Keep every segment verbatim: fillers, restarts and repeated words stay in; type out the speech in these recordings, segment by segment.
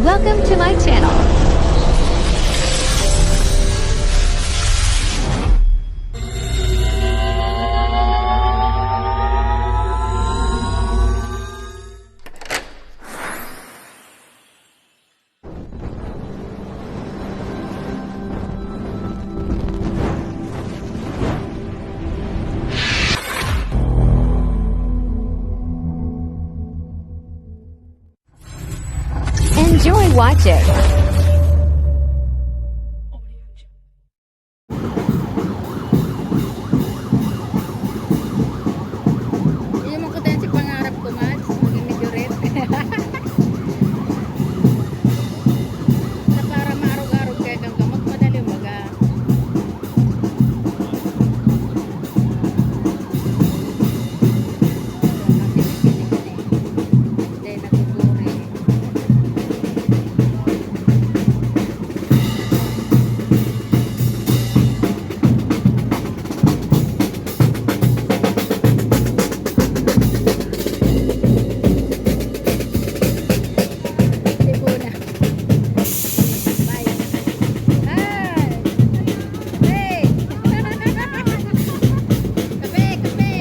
Welcome to my channel. Enjoy watching. Iyo man kuta yan si pangarap ko, Mads, maging meteorite. Sa para maarog-arog kaya kang gamot, madali umaga. Dahil naguguri. Cebu na. Bye. Bye. Kape. Kape, kape.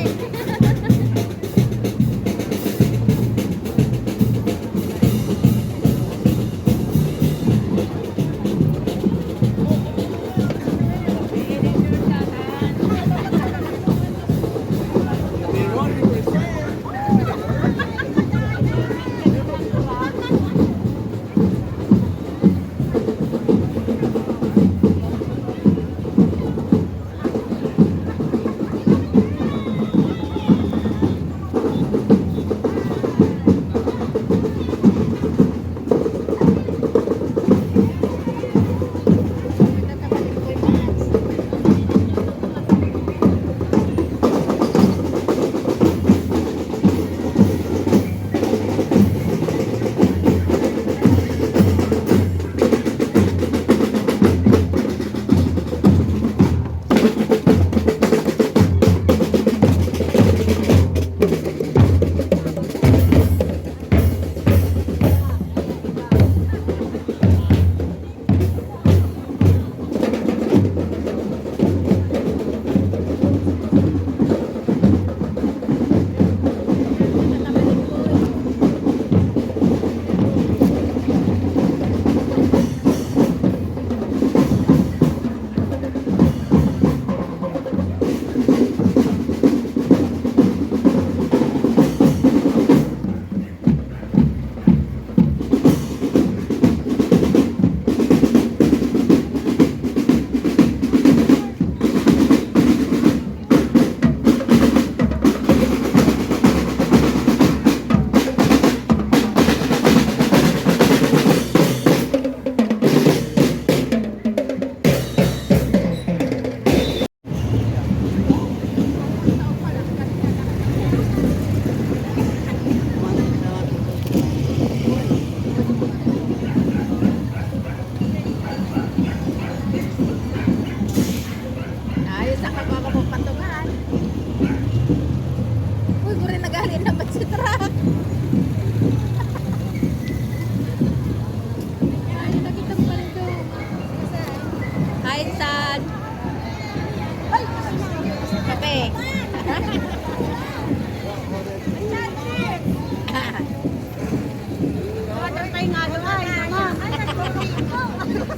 Ayos ang pagkakapatungan. Uy, guri na gali naman si truck. Ay, nakita ko pala ito. Hi, San. Kape.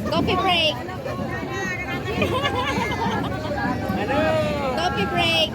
Coffee break. Coffee break.